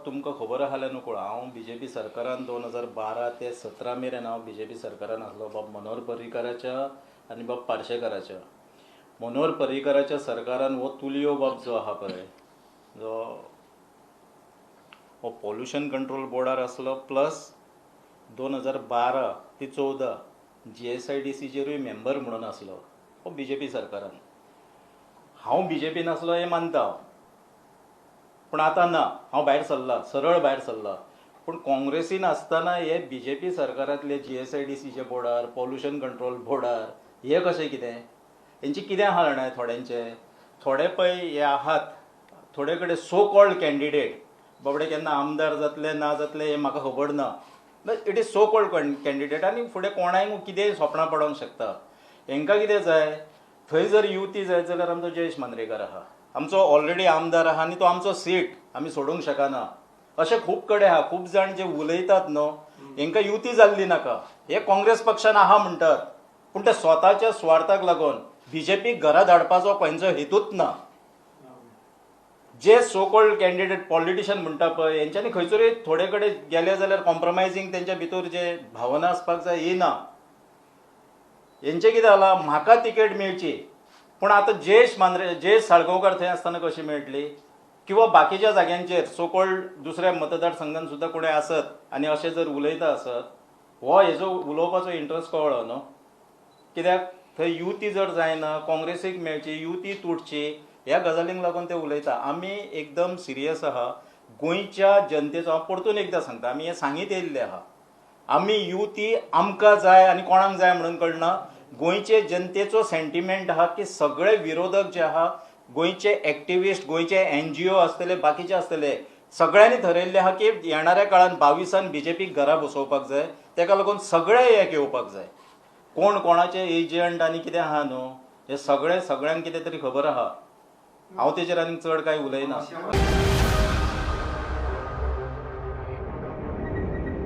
तुमकां खबर आहा जाल्यार नकळो, हांव बीजेपी सरकारान 2012 ते 17 मेरेन हांव बीजेपी सरकारान आसलो. बाब मनोहर पर्रीकाराच्या आनी बाब पार्शेकाराच्या. मनोहर पर्रीकाराच्या सरकारान हो तुलियो बाब जो आहा पळय, जो हो पॉल्युशन कंट्रोल बोर्डार आसलो, प्लस 2012 ते 14 जीएसआयडीसीचेरूय मेंबर म्हणून आसलो हो बीजेपी सरकारान. हांव बीजेपीन आसलो हें मानता हांव, पूण आतां ना, हांव भायर सरला, सरळ भायर सरला. पूण काँग्रेसीन आसतना हे बीजेपी सरकारांतले जीएसआयडीसीच्या बोर्डार, पॉल्युशन कंट्रोल बोर्डार हे कशें कितें, हेंचे कितें आहा जाणा, थोड्यांचे थोडे पळय हे आहात, थोडे कडेन सो कॉल्ड कॅन्डिडेट बाबडे केन्ना आमदार जातले ना जातले हें म्हाका खबर ना. It is so called candidate आनी फुडें कोणाय कितेंय सोपणां पडोंक शकता. हेंकां कितें जाय, थंय जर युती जायत जाल्यार आमचो जयेश मांद्रेकर आहा, आमचो ऑलरेडी आमदार आहा आनी तो आमचो सीट आमी सोडूंक शकना. अशें खूब कडेन आहा, खूब जाण जे उलयतात न्हू, हेंकां युती जाल्ली नाका. हे काँग्रेस पक्षान आहा म्हणटात, पूण ते स्वताच्या सुवार्थाक लागून बीजेपीक घरा धाडपाचो खंयचो हेतूच ना. जे सो कॉल्ड कॅन्डिडेट पॉलिटिशियन म्हणटा पळय, हेंच्यांनी खंयसरूय थोडे कडेन गेले जाल्यार कॉम्प्रोमायझींग तेंच्या भितर जे भावना आसपाक जाय येना. हेंचें कितें जालां, म्हाका तिकेट मेळची, पूण आतां जयेश साळगांवकार थंय आसतना कशी मेळटली, किंवा बाकीच्या जाग्यांचेर सो कॉल्ड दुसऱ्या मतदारसंघान सुद्दां कोणूय आसत आनी अशें जर उलयता आसत, हो हेजो उलोवपाचो इंट्रस्ट कळ्ळो न्हू. कित्याक थंय युती जर जायना, काँग्रेसीक मेळची, युती तुटची, ह्या गजालींक लागून ते उलयता. आमी एकदम सिरियस आहा गोंयच्या जनतेचो. हांव परतून एकदां सांगता, आमी हें सांगीत येयल्ले आहा, आमी युती आमकां जाय आनी कोणाक जाय म्हणून कळना. गोंयचे जनतेचो सेंटिमेंट आहा की सगळे विरोधक जे आहा, गोंयचे एक्टिविस्ट, गोंयचे एनजीओ आसतले, बाकीचे आसतले, सगळ्यांनी थरयल्लें आहा की येणाऱ्या काळान 22 बीजेपीक घरा बसोवपाक जाय. तेका लागून सगळे एक येवपाक जाय. कोण कोणाचे एजंट आनी कितें आहा न्हू, हे सगळे सगळ्यांक कितें तरी खबर आहा. हांव तेजेर आनीक चड कांय उलयना.